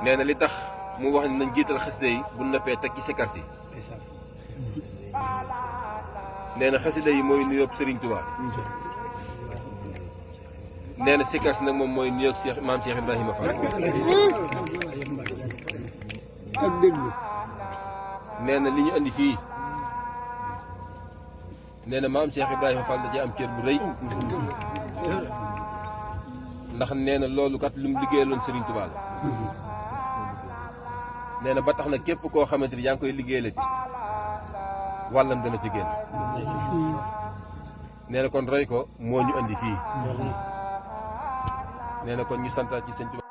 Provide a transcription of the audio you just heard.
nee na li tax mu wax ne nañ jiital xasida yi bu noppee teg ci sikar si. nee na xasida yi mooy nuyoo Serigne Touba. nee na sikar si nag moom mooy nuyoo Cheikh maam Cheikh Ibrahima Fall. ak déglu. nee na li ñu andi fii nee na maam Cheikh Ibrahima Fall da cee am cër bu rëy. ndax nee na loolu kat lu mu liggéeyaloon Serigne Touba la. nee na ba tax na képp koo xamante ni yaa ngi koy liggéeyalati wàllam dana ci génn. nee na kon roy ko moo ñu andi fii. nee na kon ñu santaat ci Sëñ Touba.